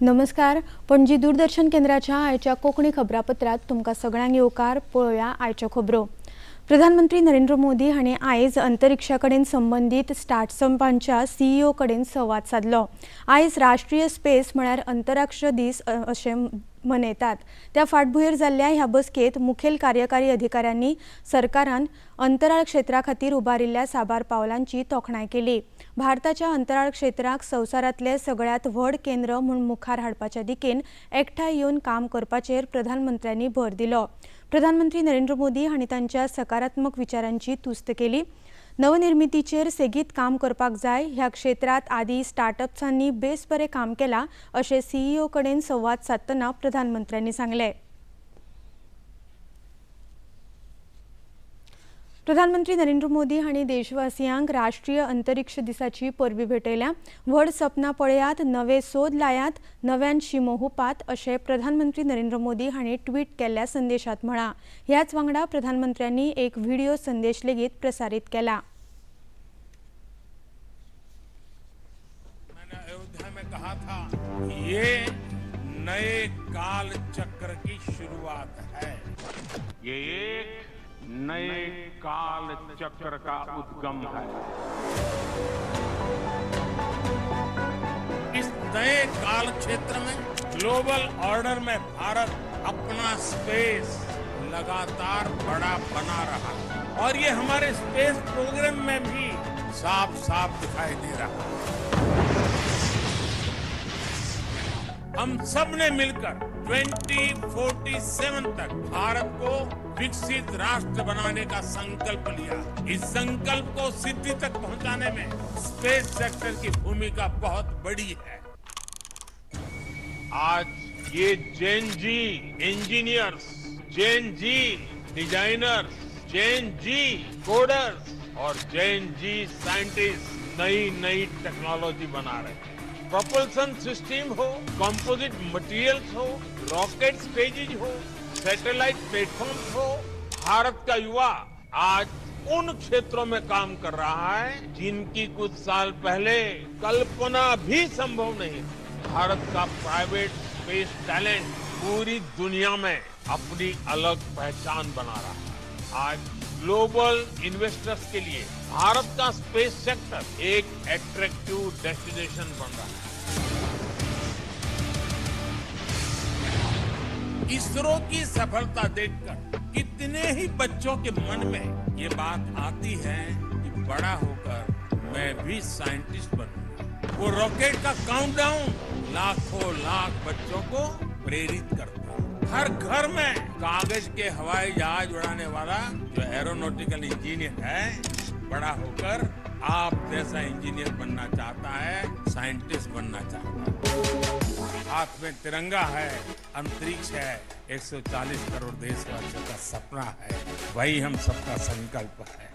नमस्कार, पणजी दूरदर्शन केंद्राच्या आयच्या कोंकणी खबरापत्रांत तुमकां सगळ्यांक येवकार. पळोवया आयच्यो खबरो. प्रधानमंत्री नरेंद्र मोदी हांणी आयज अंतरिक्षा कडेन संबंदीत स्टार्टअपांच्या सीईओ कडेन संवाद सादलो. आयज राष्ट्रीय स्पेस म्हळ्यार अंतराक्ष दीस अशें मनयतात. त्या फाटभुंयेर जाल्ल्या ह्या बसकेंत मुखेल कार्यकारी अधिकाऱ्यांनी सरकारान अंतराळ क्षेत्रा खातीर उबारिल्ल्या साबार पावलांची तोखणाय केली. भारताच्या अंतराळ क्षेत्राक संवसारांतलें सगळ्यांत व्हड केंद्र म्हूण मुखार हाडपाच्या दिकेन एकठांय येवन काम करपाचेर प्रधानमंत्र्यांनी भर दिलो. प्रधानमंत्री नरेंद्र मोदी हांणी तांच्या सकारात्मक विचारांची तुस्त केली. नवनिर्मितीचेर सेगीत काम करपाक जाय. ह्या क्षेत्रांत आदी स्टार्टअप्सांनी बेस बरें काम केलां, अशें सीईओ कडेन संवाद सादतना प्रधानमंत्र्यांनी सांगलें. प्रधानमंत्री नरेंद्र मोदी हांणी देशवासियांक राष्ट्रीय अंतरिक्ष दिसाची परबीं भेटयल्या. व्हड सपनां पळयात, नवे सोद लायात, नव्यान शिमो हुपात, अशें प्रधानमंत्री नरेंद्र मोदी हांणी ट्वीट केल्ल्या संदेशात म्हळां. ह्याच वांगडा प्रधानमंत्र्यांनी एक व्हिडिओ संदेश लेगीत प्रसारीत केला. मैंने अयोध्या में कहा था, ये नए काल चक्र की शुरुआत है. ये एक नए काल चक्र का उद्गम है. इस नए काल क्षेत्र में, ग्लोबल ऑर्डर में भारत अपना स्पेस लगातार बड़ा बना रहा है और ये हमारे स्पेस प्रोग्राम में भी साफ साफ दिखाई दे रहा है. हम सब ने मिलकर 2047 तक भारत को विकसित राष्ट्र बनाने का संकल्प लिया. इस संकल्प को सिद्धि तक पहुंचाने में स्पेस सेक्टर की भूमिका बहुत बड़ी है. आज ये Gen Z engineers, Gen Z designers, Gen Z coders और जेन जी साइंटिस्ट नई नई टेक्नोलॉजी बना रहे हैं. प्रोपल्सन सिस्टम हो, कंपोजिट मटेरियल्स हो, रॉकेट स्टेजेज हो, सैटेलाइट प्लेटफॉर्म्स हो, भारत का युवा आज उन क्षेत्रों में काम कर रहा है जिनकी कुछ साल पहले कल्पना भी संभव नहीं थी. भारत का प्राइवेट स्पेस टैलेंट पूरी दुनिया में अपनी अलग पहचान बना रहा है. आज ग्लोबल इन्वेस्टर्स के लिए भारत का स्पेस सेक्टर एक अट्रैक्टिव डेस्टिनेशन बन रहा है. इसरो की सफलता देखकर कितने ही बच्चों के मन में ये बात आती है कि बड़ा होकर मैं भी साइंटिस्ट बनूंगा. वो रॉकेट का काउंटडाउन लाखों लाख बच्चों को प्रेरित करता है. हर घर में कागज के हवाई जहाज उड़ाने वाला जो एरोनॉटिकल इंजीनियर है, बड़ा होकर आप जैसा इंजीनियर बनना चाहता है, साइंटिस्ट बनना चाहता है. हाथ में तिरंगा है, अंतरिक्ष है, 140 करोड़ देशवासियों का सपना है, वही हम सबका संकल्प है.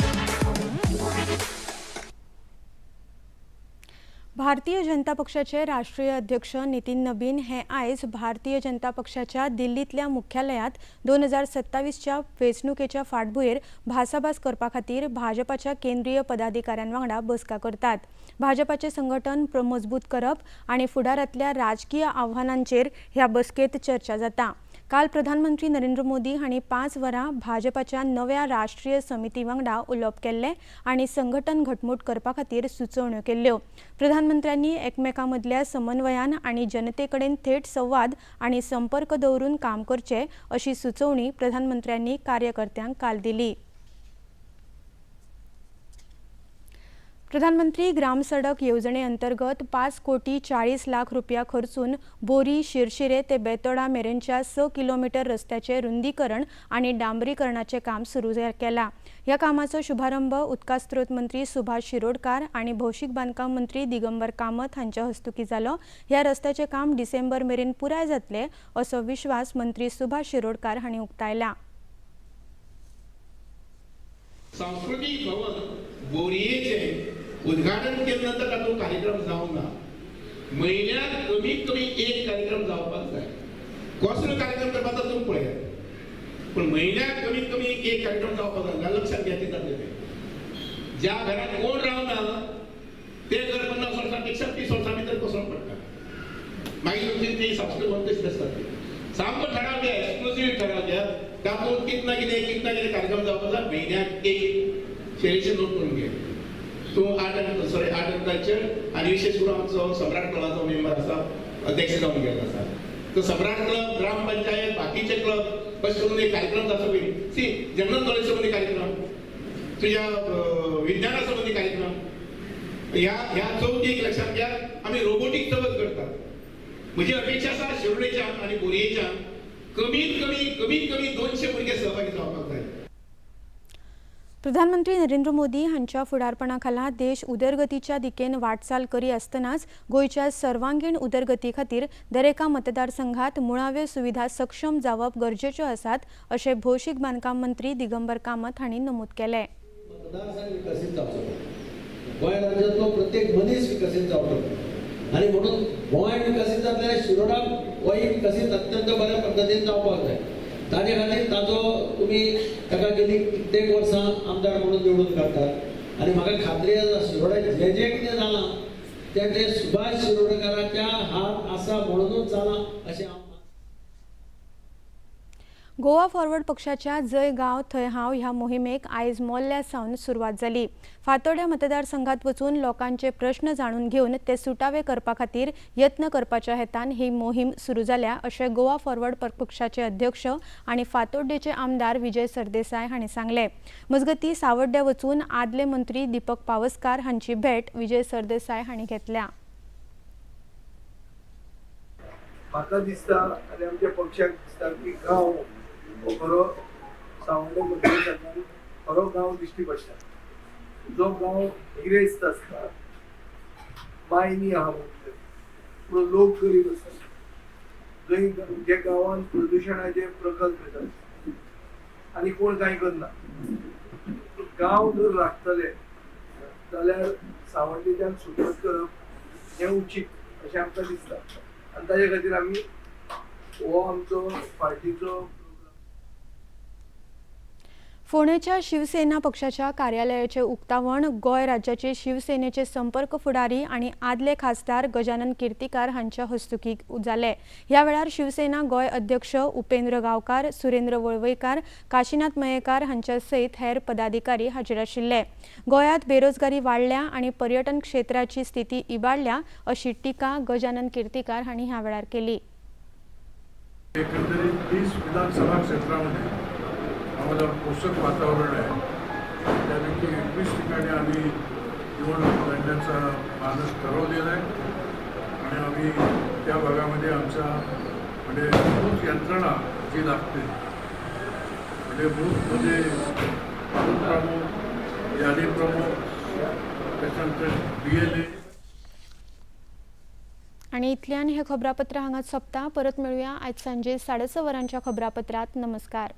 भारतीय जनता पक्षाचे राष्ट्रीय अध्यक्ष नितीन नबीन हे आयज भारतीय जनता पक्षाच्या दिल्लींतल्या मुख्यालयांत 2027च्या वेंचणुकेच्या फाटभुंयेर भासाभास करपा खातीर भाजपाच्या केंद्रीय पदाधिकाऱ्यां वांगडा बसका करतात. भाजपाचें संघटन मजबूत करप आनी फुडारांतल्या राजकीय आव्हानांचेर ह्या बसकेंत चर्चा जाता. काल प्रधानमंत्री नरेंद्र मोदी हांणी 5 वरां भाजपाच्या नव्या राष्ट्रीय समिती वांगडा उलोवप केल्लें आनी संघटन घटमूट करपा खातीर सुचोवण्यो केल्ल्यो. प्रधानमंत्र्यांनी एकमेकां मदल्या समन्वयान आनी जनते कडेन थेट संवाद आनी संपर्क दवरून काम करचें, अशी सुचोवणी प्रधानमंत्र्यांनी कार्यकर्त्यांक काल दिली. प्रधानमंत्री ग्राम सडक येवजणे अंतर्गत 5 कोटी 40 लाख रुपया खर्चून बोरी शिरशिरे ते बेतोडा मेरेनच्या 6 किलोमिटर रस्त्याचें रुंदीकरण आनी डांबरीकरणाचें काम सुरू केलां. ह्या कामाचो शुभारंभ उदका स्रोत मंत्री सुभाष शिरोडकार आनी भौशीक बांदकाम मंत्री दिगंबर कामत हांच्या हस्तुकीं जालो. ह्या रस्त्याचें काम डिसेंबर मेरेन पुराय जातलें, असो विश्वास मंत्री सुभाष शिरोडकार हांणी उक्तायला. सांस्कृतीक भवन बोरयेचें उद्घाटन केले नंतर तातूंत कार्यक्रम जावंक ना. म्हयन्याक कमीत कमी एक कार्यक्रम जावपाक जाय. कसलो कार्यक्रम करपाचो तुमी पळयात, पूण म्हयन्याक कमीत कमी एक कार्यक्रम जावपाक जाय. जाल्यार लक्षात घ्या, जातलें तें. ज्या घरात कोण रावना ते घर 50 वर्सां पेक्षा 30 वर्सां भितर कोसळून पडटा. मागीर तुमची ती सांस्कृतीक भवन तशीच आसता. सामको ठराव घ्या, एक्सक्लुझिव्ह ठराव घ्या. तातूंत कित ना कितें कित ना कितें कार्यक्रम जावपाक जाय म्हयन्याक एक. शैलेश, नोट करून घे तूं. Art and, sorry, art and culture आनी विशेश करून आमचो सम्राट क्लबाचो मेंबर आसा, अध्यक्ष जावन गेल्लो आसा. तर सम्राट क्लब, ग्रामपंचायत, बाकीचे क्लब अशें करून एक कार्यक्रम जावचो पयलीं. सी, जनरल नॉलेज संबंदी कार्यक्रम, तुज्या विज्ञाना संबंदी कार्यक्रम. ह्या ह्या चवथीक लक्षात घ्या, आमी रोबोटीक चवथ करतात. म्हजी अपेक्षा आसा, शिरोडेच्यान आनी बोरयेच्यान कमीत कमी कमीत कमी 200 भुरगे सहभागी जावपाक जाय. प्रधानमंत्री नरेंद्र मोदी हांच्या फुडारपणा खाला देश उदरगतीच्या दिकेन वाटचाल करी आसतनाच गोंयच्या सर्वांगीण उदरगती खातीर दरेका मतदारसंघात मुळाव्यो सुविधा सक्षम जावप गरजेच्यो आसात, अशें भौशीक बांदकाम मंत्री दिगंबर कामत हांणी नमूद केलें. मतदारसंघ विकसीत जावचो, गोंय राज्यांतलो प्रत्येक मनीस विकसीत जावचो आनी म्हणून गोंय विकसीत जातलें जाल्यार शिरोडा होय विकसीत अत्यंत बऱ्या पद्दतीन जावपाक जाय. ताजे खातीर ताजो तुमी ताका गेली कित्येक वर्सां आमदार म्हणून निवडून काडटात आनी म्हाका खात्री आसा, शिरोडा जें जें कितें जालां तें तें सुभाष शिरोडकाराच्या हात आसा म्हणूनच जालां अशें हांव मानतां. गोवा फॉरवर्ड पक्षाच्या जंय गांव थंय हांव ह्या मोहिमेक आयज मोल्ल्या सावन सुरवात जाली. फातोड्या मतदारसंघात वचून लोकांचे प्रश्न जाणून घेवन ते सुटावे करपा खातीर यत्न करपाच्या हेतान ही मोहीम सुरू जाल्या, अशें गोवा फॉरवर्ड पक्षाचे अध्यक्ष आनी फातोड्डेचे आमदार विजय सरदेसाय हांणी सांगलें. मजगतीं, सावड्ड्या वचून आदले मंत्री दीपक पावसकार हांची भेट विजय सरदेसाय हांणी घेतल्या. म्हाका दिसता आनी आमच्या पक्षाक दिसता की गांव हो खरो, सावंडे मतदारसंघात खरो गांव दिश्टी पडटा, जो गांव गिरेस्त आसता, मायनी आहा म्हणले, पूण लोक गरीब आसता. जंय जे गांवांत प्रदुशणाचे प्रकल्प येतात आनी कोण कांय करना. गांव जर राखतले जाल्यार सावंडेच्यान सुरवात करप हें उचीत अशें आमकां दिसता आनी ताजे खातीर आमी हो आमचो पार्टीचो प्रोग्राम. फोंडेच्या शिवसेना पक्षाच्या कार्यालयाचे उक्तावण गोंय राज्याचे शिवसेनेचे संपर्क फुडारी आनी आदले खासदार गजानन किर्तिकार हांच्या हस्तुकीं जाले. ह्या वेळार शिवसेना गोंय अध्यक्ष उपेंद्र गांवकार, सुरेंद्र वळवयकार, काशीनाथ मयेकार हांच्या सयत हेर पदाधिकारी हाजीर आशिल्ले. गोंयांत बेरोजगारी वाडल्या आनी पर्यटन क्षेत्राची स्थिती इबाडल्या, अशी टिका गजानन किर्तिकार हांणी ह्या वेळार केली. एकंदरीत 30 विधानसभा क्षेत्रामध्ये आम्हाला पोषक वातावरण आहे. त्यापैकी 21 ठिकाणी आम्ही निवडणूक लढण्याचा मानस ठरवलेला आहे आणि आम्ही त्या भागामध्ये आमच्या म्हणजे बूथ यंत्रणा जी लागते, म्हणजे बूथमध्ये बूथ प्रमुख, यादी प्रमुख, त्याच्यानंतर बीएलए. आणि इतल्यान हे खबरापत्र हांगाच सोंपता. परत मेळुया आयज सांजे 6:30 वरांच्या खबरापत्रात. नमस्कार.